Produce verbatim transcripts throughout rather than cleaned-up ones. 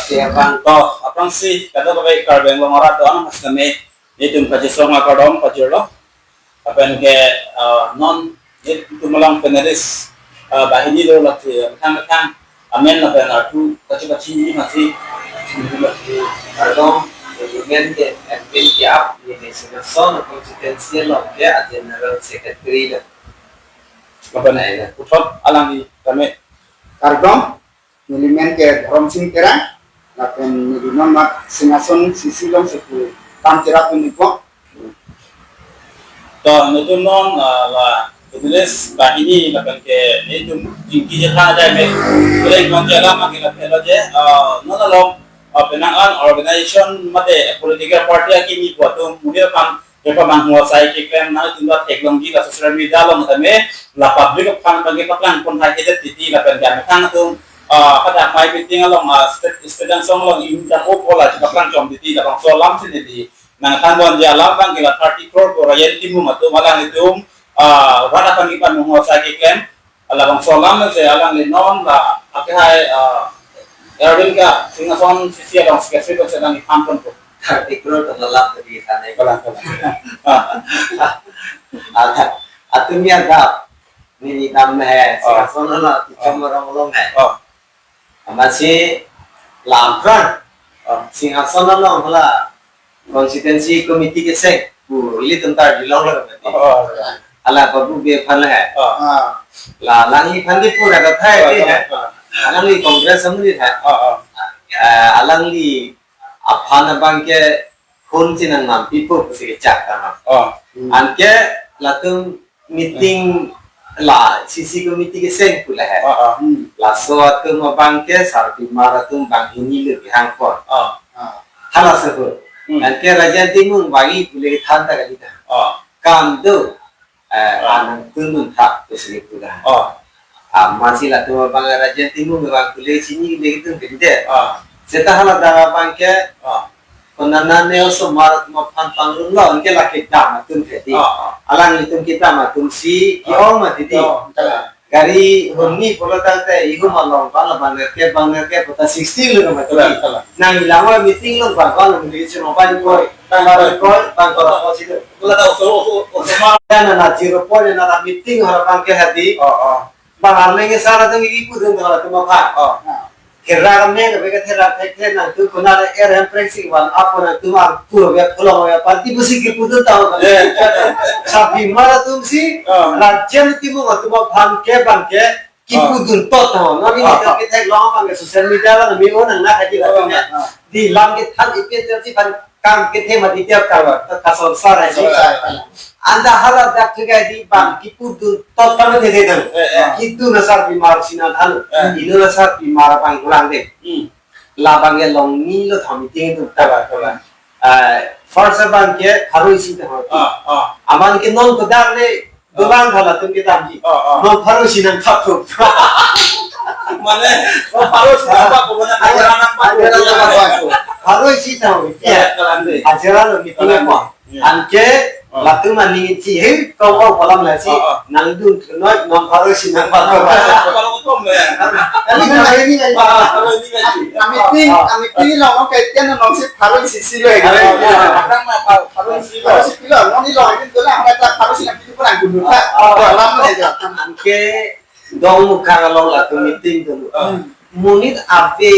Siapa? To, aphrangsi kadokave Karbi Anglong arat do-an amat sitame, nelitum kachesong akardom pajirlo. Lapen ke, ah, non nelitum along panelist, ah, banghini lo, lasi methang methang amen lapen arju kachi kachi masi. Kardom, monument ke, M P N ke ap, neli Singhason constituency along ke a General Secretary lo. Lapen, aina, puthot alangli tame. Kardom, monument ke Dhorom Sing Terang, lapen neli non mat Singhason C C along si pu kam cherap pon ikpo. To, nelitum non, ah, la, panelist banghini lapen ke nelitum jingki jatha jai me. Kureng kong jala mangke lapen lo je, ah, non along, ah, penang an organization mate political party akimi pu atum munir aphan, ya pa man huwa sai keklem nangtum ta theklongji la social media along tame, la public aphan abang ke paklang pon hai kedet titi lapen ke methang atum, ah, pada mai meeting along, ah, state, state angsong along in jang o pola paklang chom titi labangso alam si neli nangthan pon je alam abang ke la thirty crore ko Rajen Timung atum alanglitum, ah, rat aphan kipan nung ho sai keklem, labangso alam si alangli non la akehai, ah, Erwin ka Singhason C C along secretary ko sedang iphan pon ko. Thirty crore to la lap tadi sana. Kalang, kalang. Ah. Ada, atum ya dap. Neli dam he, ah, Singhason lo, ah, tichom rong long he. Ah. Amatsi lam pran. Ah. Singhason along hala constituency committee keseng pu ilitum ta dilong lo. Oh, oh, oh. Hala Babu Bey aphan he. Ah. Ah. La alangli aphan di pura kathai, ah, di he. Ah. Alangli Congress amonit he. Ah, ah. Eh, alangli aphan abang ke phone si nang nampipo pusi kechak tama. Ah. Anke latum meeting la C C committee keseng pu le he. Ah, ah. Hmm. Laso atum abang ke sarpimar atum banghini le bihang pon. Ah. Ah. Hala si pu. Hmm. Anke Rajen Timung banghini pule than ta kali ta. Ah. Kam do, eh, ah, anang tunun thak pusi pu ta. Ah. Amatsi latum abang Rajen Timung abang pule chini le itum ke de. Ah. Seta hala dara abang ke, ah, konana ne osomar atum aphan pangrumlo, anke la kedam atum ke di. Ah, ah. Alanglitum kedam atum si, ah, ke-ong mati di. Oh, kalang. Gari hurni pulo tangte ihum along pala bang nerkep, bang nerkep puta sixty lo mati. Kalang, kalang. Nang ilang meeting lo bang, bang lo mati si mobile koi, bang koi, bang koi, koi situ. Pulo ta oso, oso, osomar. Nana zero point nana meeting hor abang ke hadi. Oh, oh. Bang arleng sara tong iki pudun kalau cuma bang. Oh. Kira kami tapi ke kira kira nangtum kuna le er em prek si wan apa nangtum ar pur ya pulang ya parti busi kipudun tahu kan. Eh. Sarpimar atum si, oh, Rajen Timung atum abang ke abang ke, oh, kipudun tot tahu. Nami, oh, ni kita long abang ke social media lah nami orang nak haji lah, oh, punya. Oh. Di lam ke than ipin tersi ban kam kethe mati tiap kawan, ta kasol sarai si. Sarai. Anta hala dak juga di bang kipudun tot kami tete dong. Eh, eh. Itu na sarpimar sinan anu. Eh. Itu na sarpimar abang kurang deh. Hmm. Labang ke long ni lo thami ting itu. Kalang, kalang. Eh, first abang ke pharo isi tahu. Ah, ah. Aman ke non kedar le dolang halatum kedamji. Oh, oh. Non pharo isi nangpakpo. Mane, non pharo isi nangpakpo, mane, ah, ajaran nangpakpo. Ajaran nangpakpo. Pharo isi tahu. Ya, ya, kalang deh. Ajaran lo meeting, kalang, apa? Ya. Anke, oh, latum aning isi, he, kau, kau kolam lah si, oh, oh, nangdun kenoi, non pharo isi nangpakpo. Kalau hukum ya. Ini, ini, ini. Ah, kalau ini kan. Meeting, ah, meeting lo, oke, kan lo si pharo isi si lo, ya. Ah, ah, ah. Pharo isi lo. Pharo isi lo, non ni lo, ini tu lah, kita pharo isi nang Kurang gundut, ha? Oh. Alam le jo. Anke dong mukhang along latum meeting tu. Hmm. Monit abe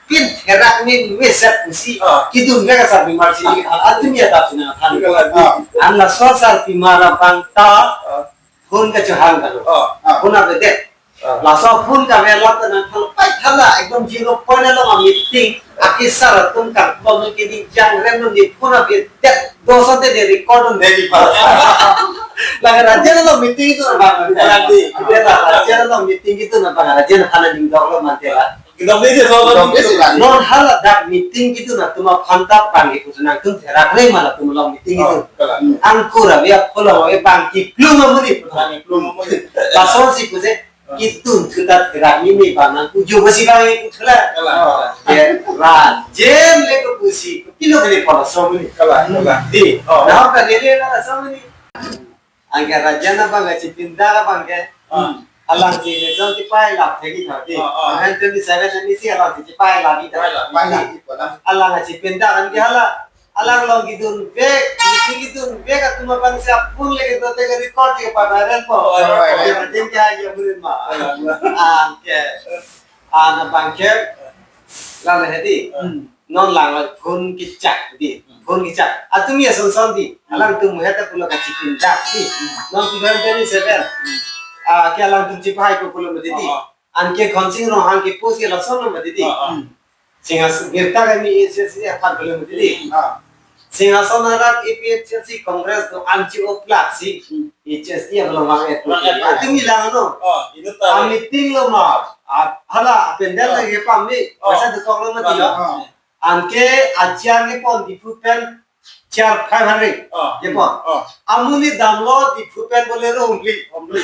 pin therak me mesep pusi. Oh. Kidun vek asarpimar si. Ah. Atum ya tap sina khan. Kalang. Oh. An laso sarpimar abang ta. Oh. Hun kachehang kalu. Oh. Hun abe det. Ah. Laso phone kave lo ta nangthal pai thala ekdom zero point along meeting. Akesar atum kangklong ke di jang rem ni phone abe det. Dosa te de record on de di pa. Lang Rajen along meeting itu bang. Lang di. Dia Rajen along meeting itu na bang Rajen khana ding dok lo mantela. Dok di si so. Dok di si lang. Non hala dak meeting itu na tuma phanta bang itu nangtum therak re mala tum along meeting itu. Oh, kalang. Angkur abe apolo abe bang kiplum amonit. Bang kiplum amonit. Lason si puse. Kitun thutat therak ni me bang nang ujo basi bang ikut thela. Kalang, kalang. Ya, Rajen le ko pusi, pilo kali pala som ni. Kalang, kalang. Di, oh, nah, ka lele na som ni. Angke Rajen abang ke chipinda abang ke. Hmm. Alangsi election chipai lap thek-ik tha dei. Oh, oh. Two thousand twenty-seven M A C alangsi chipai lap-ik tha. Chipai lap-ik tha. Alang chipindak an ke hala. Alang along kedun vek, meeting kedun vek atum abang si apun le kedo te record ke pa viral po. Oh, oh, oh. Ke meeting ke aja murin ma. Oh, oh. Anke. An abang ke. Lang hedi. Hmm. Non lang gun kechak dei. Gun kechak. Atum ya son son dei. Alangtum heta pulo kachipindak dei. Non two thousand twenty-seven. Ah, ke alangtum chipai ko pulo mati dei. Oh, oh. Anke Khonsing Ronghang ke post ke lason lo mati dei. Oh, oh. Singhas birta kami A P H L C aphan pulo mati dei. Oh. Singhason arat A P H L C Congress do anchi oplak si. Hmm. H S D abang vang et. Vang et. Atum ilang no. Oh, inut ta. A meeting lo ma. A, hala, a pandal lagi pam ni. Oh. Masa dekok lo mati lo. Oh. Anke achair kepon Diphu pen chair five hundred. Oh. Kepon. Oh. Amonit damlo Diphu pen Bolero humli. Humli.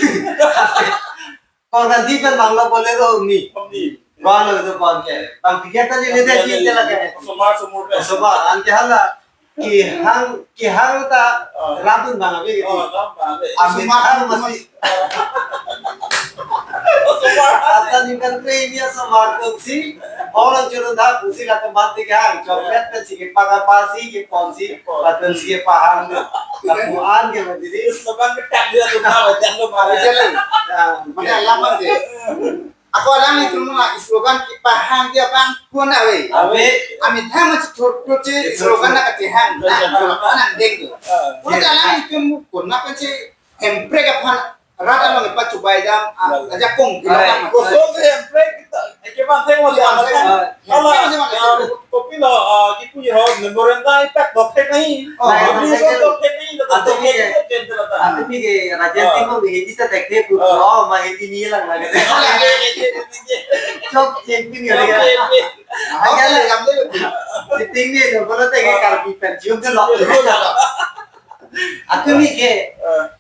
Korkanthi pen banglo Bolero humni. Humni. Banglo itu pon ke. Bang tiket tadi le dei, le, le, le, le, lagi. Osomar, osomar. Osomar, anke hala. Kehang, kehang ta, ah, radun bang abi gitu. Oh, radun bang abi. Amin. Osomar, kan masih. Osomar. Ata ningkan train ya osomar atum si. Orang churun dah, pusi la tempat tiga hang. Chocolate kan si kepakai pasi, kepon si. Kepon. Latum si kepahang tu. Lapuan ke mati dei. Slogan ketak dia tu, nah, macam tu, mana? Betul. Ya, mana lama sih? Ako alanglitum la slogan kepahang dia bang kuan ave. Ave. Ami thama chithur kuchi slogan na kachehang. Na, na deng tu. Ah. Kuan alanglitum kuan na pensi Hemprek aphan rat along ipa chubai dam, ah, ajakong. Ai, kilo bang. Kosong si Hemprek kita. Eke bang thek mo. Eke bang thek mo. Hala, ah, kopi lo, ah, kipu ho, memoranda ipak dok thek nahi. Oh, dok thek nahi. Dok thek nahi, dok thek nahi, dok thek nahi. Atum ke Rajen Timung Hindi ta thekthe pu. Oh, ma Hindi ni lang lagi. Chok chek pin ya. Chok chek pin. Aja lah. Sitting ni lo, kalau tengah Karbi pen cium tu lo. Atum ke, eh,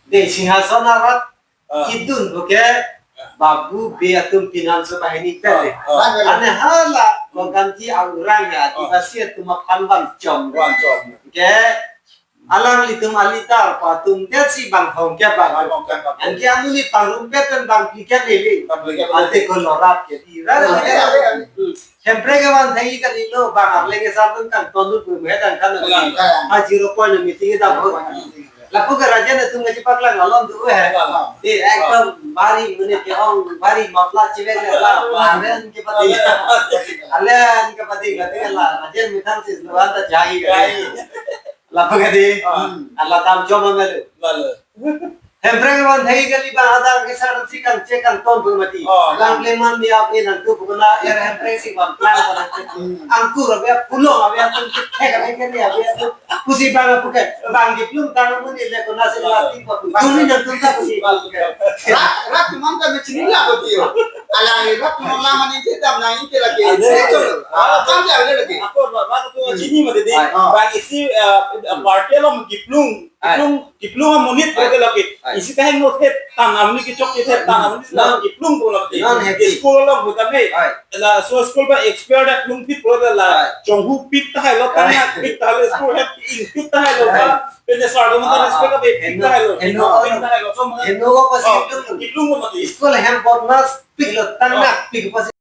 dei Singhason arat, ah, kedun buke Babu Bey atum finance bahini pen. Ah, ah. Ane hala, Korkanthi aurang ya, ah, Adivasi atum aphan van chom. Van chom. Ke, alanglitum a-leader pa atum det si bang thong ke bang. Bang thong ke bang. Anke amonit pangrumpet pen bang piket lele. Bang piket lele. Ante ko lorat ke di. Rara, ah, lele. Iya, iya. Hemprek ke van thai kalilo bang arleng ke sar tum kangton tum pu me dan kan. Iya, iya. Ha zero point meeting ta bo. Lapu ke Rajen atum ke chepaklang alon tu he. Iya. Eh, ekdom bari mene ke ong bari mapla chilek le la. Alen ke pati. Alen ke pati, kati la. Rajen methang si luan ta jai. Jai. Lapu ke dei. Ah. Ala tam chom melu. Lalu. Hemprek van thai kali bang adar ke sar si kangchek kangton pu mati. Oh. Bang kleman dia ke nang tu pukuna er Hemprek si bang plan bang. Hmm. Angkur abe pulong abe atum thek abe ke ni abe atum. Pusi bang apuke bang kiplung tang muni le kona si lasting pa. Tumi nang tum ta pusi. Rat, rat teman ta mechini la boti yo. Alang rat teman lama ni kita nang ini lagi. Ada. Betul. Ah, kan dia ada lagi. Ako rat tu chini mati dei. Ah. Bang isi, eh, party along kiplung. Ai. Kiplung, kiplung amonit. Ai. Pulote lake. Ai. Isi kaheno thep, tan amonit kechok ke thep, tan amonit la. Non, kiplung pulote. Non, happy. School along pulote. Ai. La so school ba expert aplung pit pulote la. Ai. Chonghu pit tahai lo, ai, tangnak pit tahai lo, school hem ing pit tahai lo, ai, ba. Pene sardo mata, ah, respect ah, abe pit tahai lo. Heno, pit tahai lo, so mata. Heno ko pasi, oh, kiplung. Kiplung ko mati. School hem bonus pit lo, tangnak, oh, pit pasi.